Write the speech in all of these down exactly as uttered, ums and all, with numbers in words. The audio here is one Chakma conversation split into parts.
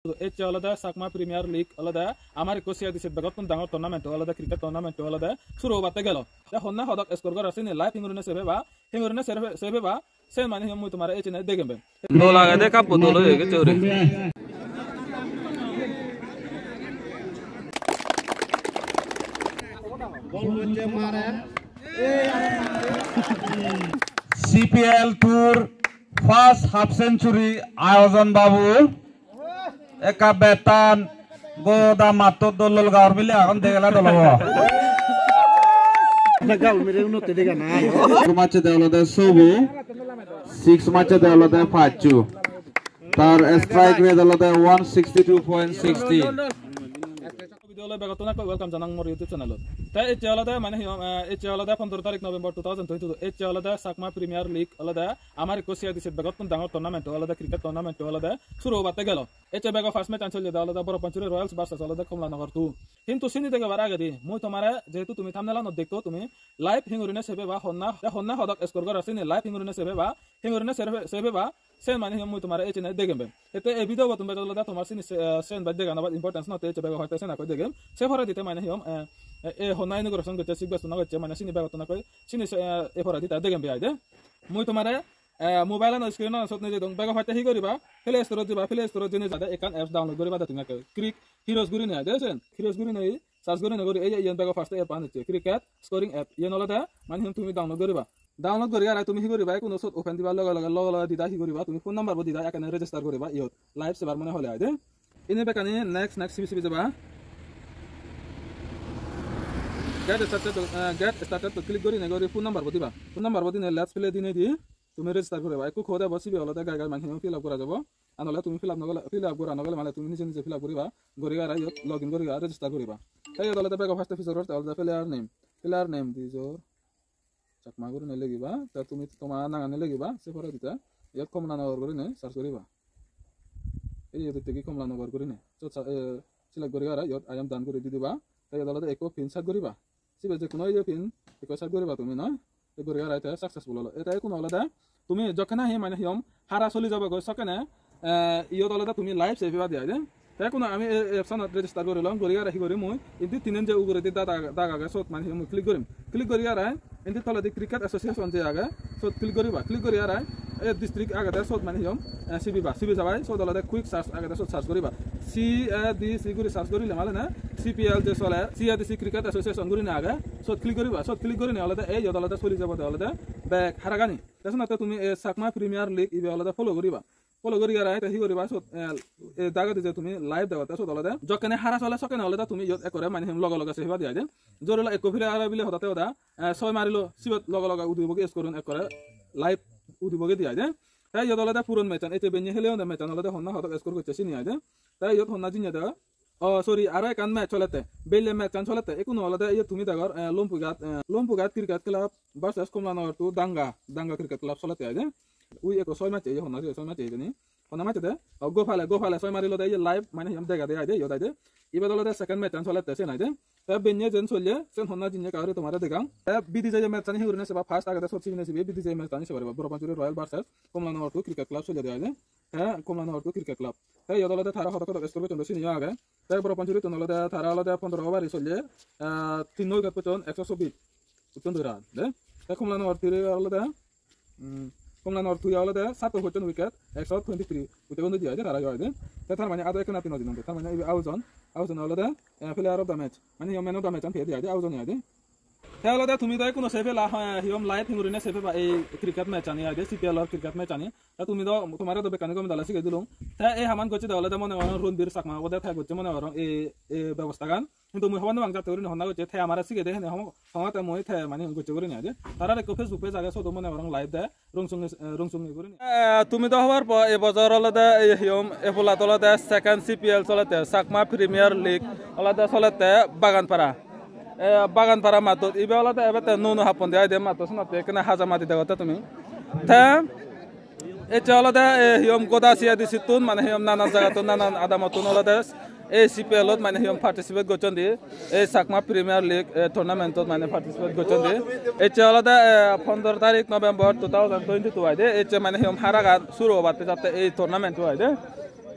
Ecche olode Chakma Premier League olode amar ikko C I D C begottun dangor tournament olode, cricket tournament olode suru obatte gelo. Te honna hodok score gorer sini live hingurine sebe ba, hingurine sebe, sebe ba, sen mane hiyom mui tomare ecchene degem be. Dol agede, kappo dol oye gecche uri. C P L tour first half century Ayojon Babu. Ekka betan goda matto dol dol gaor bile agon, degela dol obo. Gaor bile unotte dega nai. Four match-e de olode Sobu, six match-e de olode Pacchu. Tar strike rate olode one sixty-two point sixty. Video ole begottun ekko welcome janang mor YouTube channel-ot. Te ecche olode mane hi hom, eh, ecche olode pondro tarik November two thousand twenty-two. Ecche olode Chakma Premier League olode amar ikko C I D C begottun dangor tournament olode, cricket tournament olode suru obatte gelo. Ecche bego first match an sollede olode Boro Panchuri Royals versus olode Komla Nagar two. Hintu sini degebar agedi mui tomare, jehetu tumi thumbnail anot dekko, tumi live hingurine sebe ba honna, te honna hodok score gorer sini live hingurine sebe ba, hingurine sebe, sebe ba, sen mane hiyom mui tomare ecchene degem be. Ete ei video bo tumi olode tomar sini se-, eh, sen ba degano ba importance no te ecche bego hoite sen akko degem. Se poredi te mane hiyom, eh, eh, eh, honna inauguration gocche, sigbasto no gocche, mane sini begottun akko sini se, eh, e poredi te degem be aide. Mui tomare, eh, mobile ano screen ano sot nejei dong. Bego hoite hi goriba? Play Store-ot jiba, Play Store-ot jeinei jade ekkan apps download goriba de tumi akke. Crick Heroes gurinei aide sen. Heroes gurinei search gurinei guri ei, ei, iyen bego first app an ecche. Cricket scoring app. Iyen olode mane hiyom tumi download goriba. Download gori arai tumi hi goriba? Ekkuno sot open diba loge loge, loge loge dida hi goriba? Tumi phone number bo dida ekkene register goriba iyot. Live sebar mone hole aide. Ine bekkani next, next sibi sibi jeba. Get started, eh, get started to click gurinei guri phone number bo diba. Phone number bo dinei let's play dinei di tumi register guriba. Ekku code ebo sibe olode gai gai mane fill up gora jabo. Anole tumi fill up no gole, fill up gora no gole mane tumi nije nije fill up guriba. Guri arai iyot login guri arai register guriba. Te iyot olode bego first feature olode player name. Player name di jor Chakma gurinei legiba, te tumi toma nangani legiba, se poredi te iyot Komla Nagar gurinei search guriba. Ei iyot tegi Komla Nagar gurinei. Sot sa-, eh, select guri aro iyot I am done guri di diba. Te iyot olode ekko pin set guriba. Sibe je kono iye pin ekko set guriba tumi, noi? Te guri aro te successful olo. Ete ekkuno olode tumi jokkene hi mane hiyom hara soli jabo goi sokkene, eh, iyot olode tumi live sei peba de aide. Te ekkuno ami ei apps anot register guri lom, guri aro hi guri mui indi tinen je uguredi dag, dag age sot mane hi mui click gurim. Click guri aro indi toledi Cricket Association je age sot click guriba. Click guri aro ei district agede sot mane hi hom, eh, sibiba. Sibi jabai sot olode quick search agede sot search guriba. C A D C guri search gurile mane ne C P L je soler, C A D C Cricket Association gurinei age sot click guriba. Sot click gurinei olode ei iyot olode soli jabo de olode bek haragani. Te senotte tumi ei Chakma Premier League ibe olode follow guriba. Follow guri arai te hi guriba sot, eh, eh, dagedi je tumi live degotte sot olode jokkene hara sole sokkene olode tumi iyot ekkore mane him loge loge sei padi aide. Jor holo ekko player bile hodatte hoda, eh, soi marilo sibot loge loge udibo gi score un ekkore live udibo gi di aide. Te iyot olode puron match an ecche benne heleyon de match an olode honna hodok score gocche sini aide. Te iyot honna jinne de Oh, sorry, aro ekkan match solette. Belle match an solette. Ekkuno olode iye tumi degor, eh, Lompuighat, eh, Lompuighat Cricket Club versus Komlanagar two Danga, Danga Cricket Club solette aide. Ui ekko soi match, iye honna soi match hijeni. Honna match de? Oh, Gopale, Gopale soi marilode iye live, mane hiyom dega de aide, iyot aide. Ibet olode second match an solette sen aide. Te benne jen solle, sen honna jinne kauri tomare degang. Te B D J match ani hi gurine seba first agede sot sibine sibe B D J match ani seba pariba. Boro Panchuri Royal versus Komlanagar two Cricket Club solle de aide. Te Komlanagar two Cricket Club. Te iyot olode tara hodok hodok score gotton do siniyo age. Te Boro Panchurittun olode tara olode pondro over-e solle, ah, tinno wicket pocchon ekso sobbish. Pocchon doi run, de. Te Komlanagar three olode, mm, Komlanagar three olode satto pocchon wicket, ekso twenty-three. Wicket undi di aide tara yo aide. Te tar mane ado ekkena tino dinon de. Tar mane ibe Aujon, Aujon olode, eh, player of the match. Mane yo man of the match an peye di aide, Aujon aide. Te olode tumi do ekkuno sei pela, eh, hiyom live hingurine sei peba ei cricket match ani aide, C P L or cricket match ani. Te tumi do, tomare do bekkani gome dale sigei dilung. Te ei haman gocche de olode mone gorong Ronbir Chakma obode, te gocche mone gorong ei, ei bebostagan. Hintu mui hobor no pang jatte gurinei honna gocche, te amare sigei de hene hom-, hongotte mui te mane gocche gurinei aide. Tarar ekko Facebook page age, sot mone gorong live de, Rongchung, eh, Rongchung gurinei. Eh, tumi do hobor po, ei bojor olode, ei hiyom, ei polat olode second C P L solette, Chakma Premier League olode solette Baganpara. Eh, Baganpara mattot, ibe olode ebette nuo nuo happon de aide matto senotte, ekkena haja madi degotte tumi. Te, ecche olode, eh, hiyom goda C A D C-ttun, mane hiyom nanan jagattun, nanan adamottun olode ei C P L-ot mane hiyom participate gocchon di, ei Chakma Premier League, eh, tournament-ot mane participate gocchon di. Ecche olode, eh, pondro tarik November two thousand twenty-two aide, ecche mane hiyom haragan suru obatte jatte ei tournament-o aide.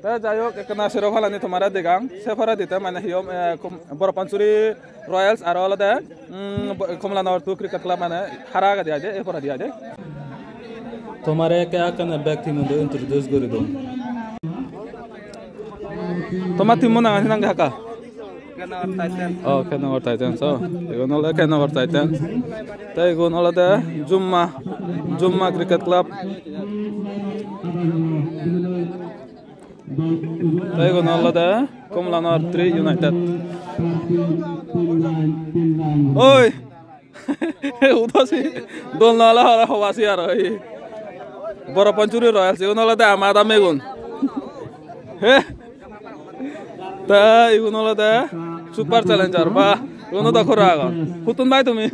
Te jai hok, ekkena sero palani tomare degang. Se poredi te mane hi hom, eh, Kom-, Borapansury Royals aro olode, mm, Bo-, Kamalanagar two Cricket Club mane hara agede aai de, ei poredi aai de. Tomare ekke ekkena bek team-un do introduce guri dong. Toma team-o nangan hi nang de hakka? Kennagar Titans. Oh, Kennagar Titans, oh. Igun ole Kennagar Titans. Te igun olode Jumma, Jumma Cricket Club. Te igun olode Kamalanagar three United. Oi! Udasi, dol no ole hore hobasi aro, ei. Borapansury Royals, igun olode ama adamegun. He? Te igun olode Super Challenger, ba, igun do hora agon. Huttun bhai tumi?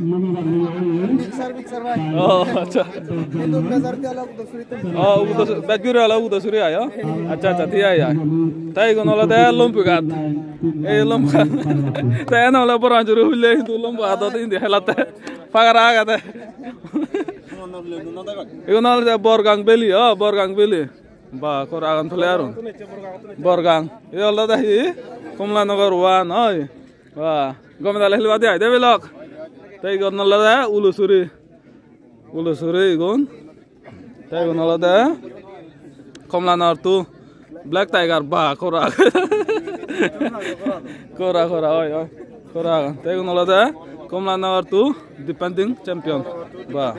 Oh, accha. Oh, Udasuri, bej guri ole Udasuri aai, oh? Accha, accha, thik age, aai. Te igun olode Lombughat. Ei Lombughat. Te ene ole Borapansury hulle hintu Lombughatot indi helatte. Pagara agede. Igun olode Borgang Valley, oh, Borgang Valley. Ba, hora agon player-un. Borgang. Ei olode hi? Kamalanagar one, oi. Ba, gome dale helibade aai de belok. Te igun olode Ulusuri. Ulusuri igun. Te igun olode Kamalanagar two. Black Tiger, ba, hora. Hora, hora, oi, oi. Hora. Te igun olode Kamalanagar two defending champion. Ba.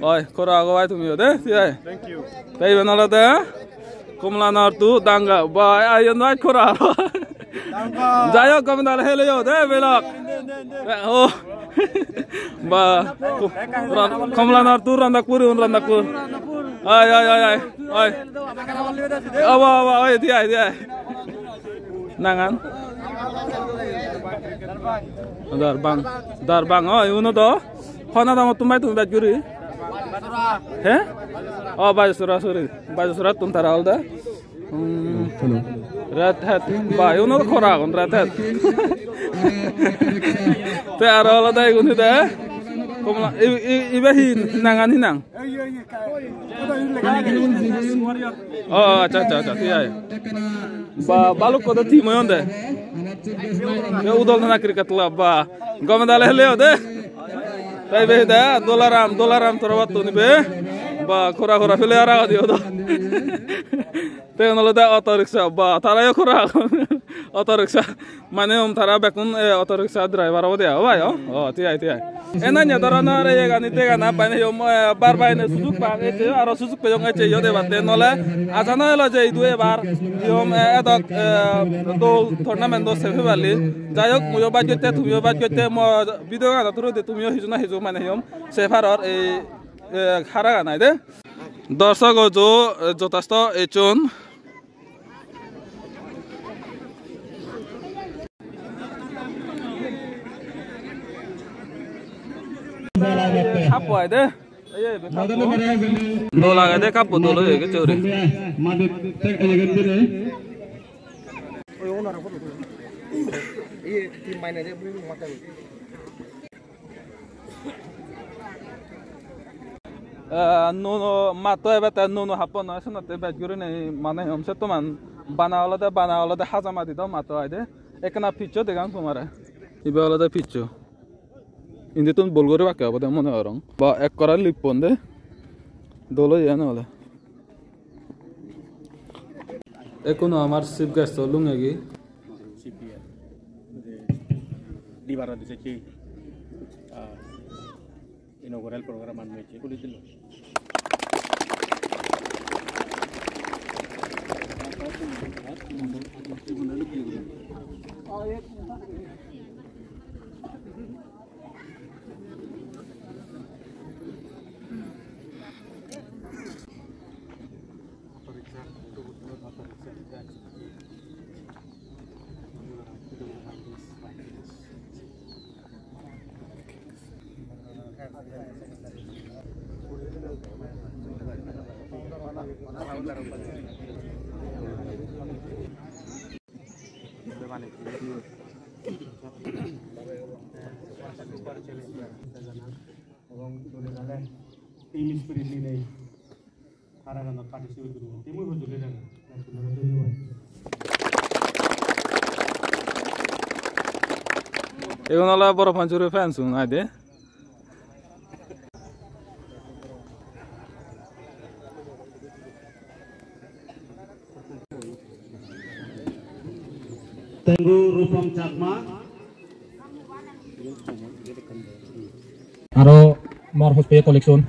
Oi, hora ago bhai tumiyo de, thik age? Thank you. Te iben olode Kamalanagar two Danga. Ba, iyen bhai hora. Jai hok, gome dale heleyo de, belok. Oh. Ba, Kamalanagar two Randakpur, un Randakpur. Aai, aai, aai, aai. Aai. Aba, aba, aai, thik age, thik age. Nangan? Darbang. Darbang, oh, igun do. Honna damottun bhai tumi bej guri? He? Oh, Bajasora, sorry. Bajasorattun tara olode. Hmm. Red Hat. Ba, igun do hora agon, Red Hat. Te aro olode igun hi de? Komla, i-, i-, ibe hi nangan hi nang? Oh, accha, accha, accha, thik age. Ba, balukko do team oyon de. Ye Udol Thana Cricket Club, ba. Gome dale heleyo de. Te ibe de, Dolaram, Dolaram torobattun ibe. Ba, hora hora player agede iyodo. Te igun olode auto rickshaw, ba, tarayo hora agon. Auto rickshaw. Mane, um, tara bekkun, eh, auto rickshaw driver obode ai, o bhai, o? O, thik age, thik age. Enanye doronor iyegani degana bani, um, eh, bar bar ene sujug pang, ecche aro sujug peyong ecche iyot ebatte, nole aja no elo je idu ebar, um, eh, edok, eh, dol tournament do se pebali. Jai hok, muiyo baj gotte, tumiyo baj gotte, mo video gano through di tumiyo hiju na hiju mane, um, se paror ei, eh, hara ganai de. Dorsogo jo, eh, jotesto ecchon. Happo ai de. Dol agede, happo dol oye gecche guri. Eh, nuo nuo matto ebe te nuo nuo happo noi, senotte bej gurinei mane hom settoman bana olode, bana olode haja madi do matto ai de. Ekkena pitch-o degang tomare. Ibe olode pitch-o. Indittun bol guribakke obode mone gorong. Ba, ekkore lippon de. Dol oye ene ole. Ekkuno amar chief guest-o lungegi. C P R. Dibar adi se ki, ah, inaugural program an hoyecche, huli dilo. Team spirit ninei haraganot participate guribo. Team-o hojoli ranga. Igun ole Boro Panchuri fans un aide. Tengu Rupam Chakma. Aro mor hospital collection.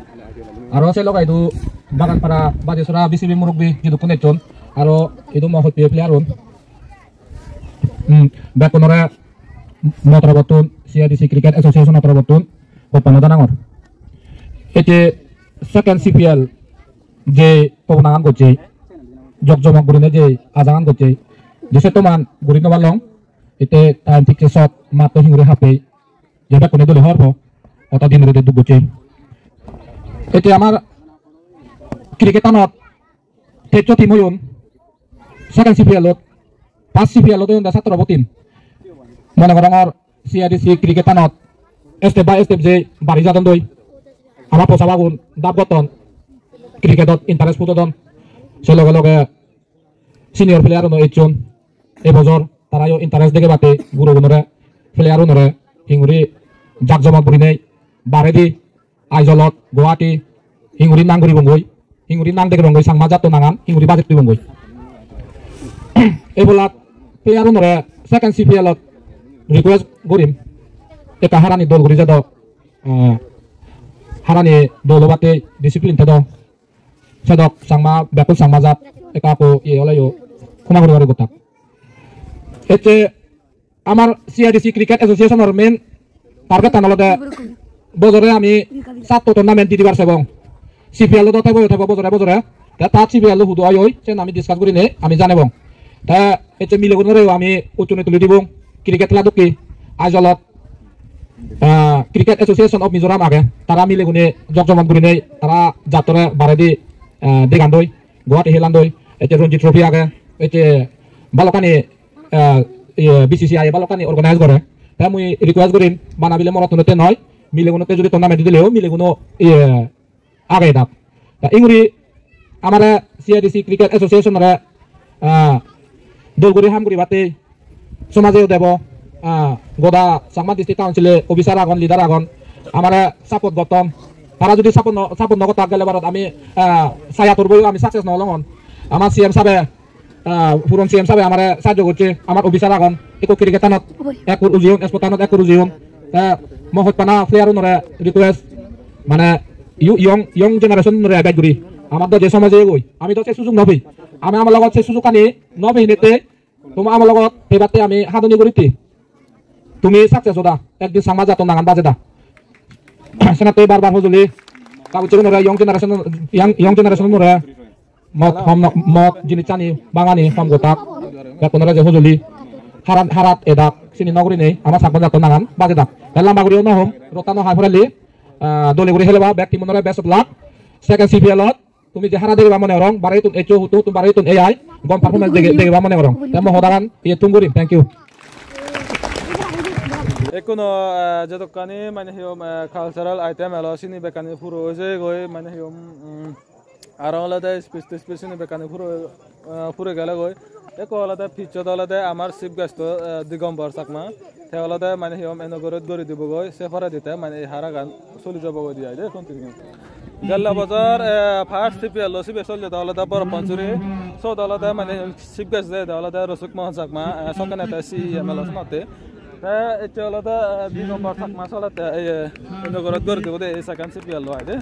Aro se loge idu Baganpara, Bajisora B C B murubbi jidukkun ecchon. Aro idu mor hospital player un. Hmm, bekkunore mo torobottun, C I D C Cricket Association o torobottun hojpana janangor. Ecche second C P L je pogonagan gocche, jokjomok gurinei je ajagan gocche, je settoman guri no parlong, ete time thik se sot matto hinguri happei, je bekkune dole hobor po, oto din rode duk gocche. Ete amar cricket anot teccho team oyon, second C P L ot, first C P L ot oyon de satro bo team. Mone gorongor C I D C cricket anot step by step je bari jadon doi. Ama posabagun dab gotton, cricket ot interest pudodon. Se loge loge senior player uno ecchon. E bojor tarayo interest degebatte gurogunore, player unore hinguri jak jomok gurinei baredi Aizawl-ot, Guwahati, hinguri nang guribongoi, hinguri nang degebongoi, Changma jatto nangan hinguri bajet dibongoi. Ebolat player unore second C P L-ot request gurim, ekka harani dol guri jedo, eh, harani dol obatte discipline tedo, sedok Changma, bekkun Changma jat, ekka ekko iye oleyo khoma guri guri gottak. Ecche amar C I D C Cricket Association-or main target-an olode bojore ami satto tournament di dibar sebong. C P L-o do tebo, tebo bojore bojore. Te ta C P L-o hudu oi oi, sen ami discuss gurinei ami janebong. Te ecche milegunoreyo ami ucchuni tuli dibong. Cricket hela dokke Aizawl-ot, ah, Cricket Association of Mizoram age. Tara milegune jokjomok gurinei tara jattore baredi, ah, degan doi, Guwahati helan doi. Ecche Ranji Trophy age. Ecche balokkani eh, iye, B C C I balokkani organize gore. Te mui request gurim, bana bile morottunotte noi, milegunotte judi tournament dileyo, mileguno, iye, age dak. Ta inguri amare C I D C Cricket Association-ore, ah, dol guri ham guribatte somajeyo debo, ah, goda Changma District Council-e officer agon, leader agon, amare support gotton. Tara judi support no, support no gottak gele barot ami, ah, saya turboyo ami success no olongon. Amar C M sabe ah, puron C M sabe amare sahajjo gocche, amar officer agon, ekko cricket-anot ekkur ujeyon, sport-anot ekkur ujeyon. Te mo hojpana player-unore request, mane, you-, young, young generation-unore advice guri, amar do je somoy jeyegoi, ami do se sujug no pei, ami amar logot se sujug-ani no pei hinette, toma amar logot pebatte ami hadoni guritte. Tumi success oda, ekdin Changma jatto nangan bajeda. Senatte bar bar hojoli, ta bujje gunore, young generation, young, young generation unore mot hom no, mot jinissani bangani hom gottak, bekkunore je hojoli, harat, harat edak, sini no gurinei, ama Changma jatto nangan bajedak. Te lamba guriyo no hom, rotta no hai porelli, ah, dole guri heleba, bek team unore best of luck. Second C P L ot, tumi je hara degeba mone gorong, barettun eccho huttu huttu barettun ei ai, gom performance dege-, degeba mone gorong. Te mo hodagan iyettun gurim, thank you. Ekkuno, eh, jedokkani mane hi hom, eh, cultural item elo sini bekkani puro oi jeyegoi, mane hi hom, mm, aro olode speech tispeech sini bekkani puro, eh, puro gelegoi. Ekko olode pitch-ot olode amar chief guest-o, eh, Digombor Chakma. Te olode mane hi hom inaugurate guri dibogoi, se poredi te mane ei haragan soli jabogoi di ai de continue. Gelle bojor, eh, first C P L-o sibe sollede olode Boro Panchuri, sot olode mane chief guest jeyede olode Rasik Mohan Chakma, eh, sokkene te C E M elo senotte. Te ecche olode, eh, Digombor Chakma solette, eh, inaugurate guri dibode ei second C P L-o ai de.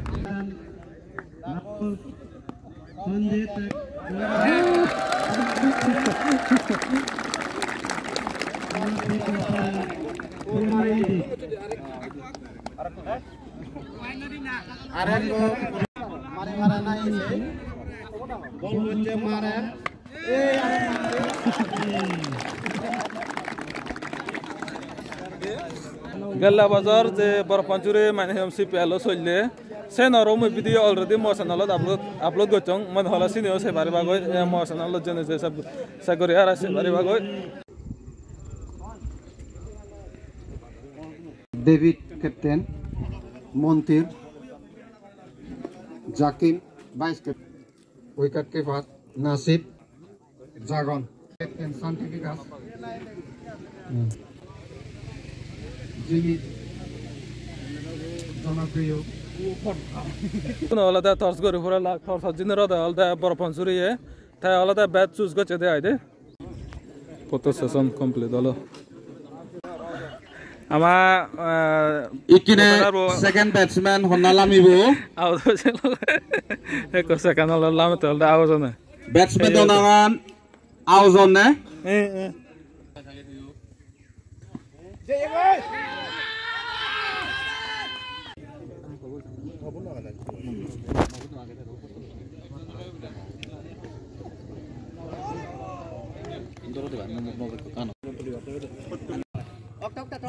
Gella bojor je Boro Panchuri mane hi hom C P L-o solle, senoro mui video already mo channel-ot upload, upload gocchong, mone hole siniyo sei paribagoi, eh, mo channel-ot jeinei sei sab-, sei guri aro sei paribagoi. David captain, Montir, Jakim vice captain, wicket keeper Nasib, Jagon, captain Santi Bikas. Hmm. Uno olode toss guri pura lak, toss jinore olode boro pon suriye. Te olode bat choose gocche de ai de. Photo session complete olo. Ama, eh, ikkine opener bo second batsman honna lamibo. Out hoyse. Ekko second olo lamete olode out one. Batsman do nangan Aojon ne? Eh, eh.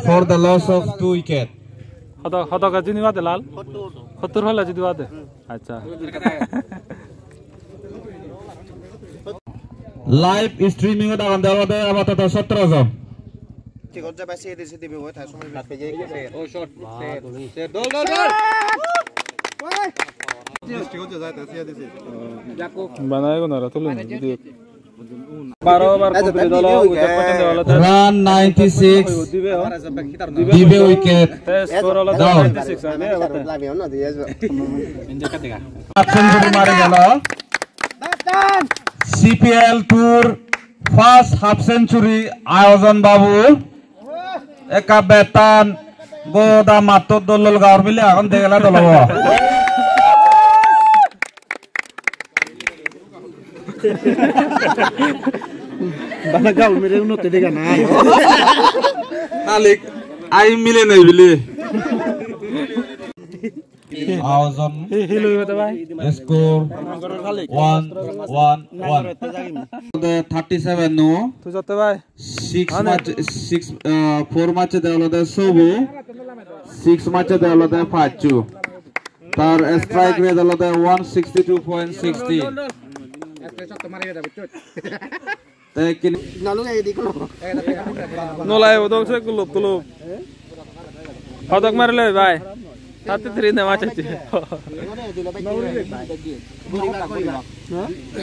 For the loss of two wicket. Hodo, hodo ke jini bade lal? Hottur hole jini bade? Acha. Live streaming ot agonde olode apatoto sotro jon. Thik age, bhai, siyedi, siyedi, bhai, thai somoy. Oh, shot. Dol, dol, dol. Thik age, jai, thai siyedi, siyedi. Banai gun aro tulun video. Baro over complete olo, wicket pocchonde olode. Run ninety-six. Dibe, oh. Dibe wicket. Te score olode down. Ninety-six age, ebate. Half century mari gelo. C P L tour first half century Aojon Babu. Ekka bat-an goda mattot dol dol gaor mile agon, degele dol obo. Bana gaul mere unotte dega nai. Alik, ai mile nei bile. Aojon. Hi, hi loibo te bhai? Score one one one. The thirty-seven no. Tui jotte bhai. Six match, six, uh, four match de olode sobo. Six match de olode pacchu. Tar strike rate olode one sixty-two point sixty. Te kin- Nolai odok se kulop kulop. Hodok marile bhai. Thirty-three ne match ecche.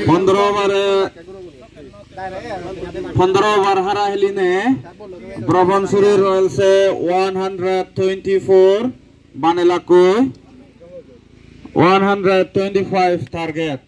Pondro over, pondro over hara heline Bropon Suri Royals e one hundred twenty-four bane lakkoi, one hundred twenty-five target.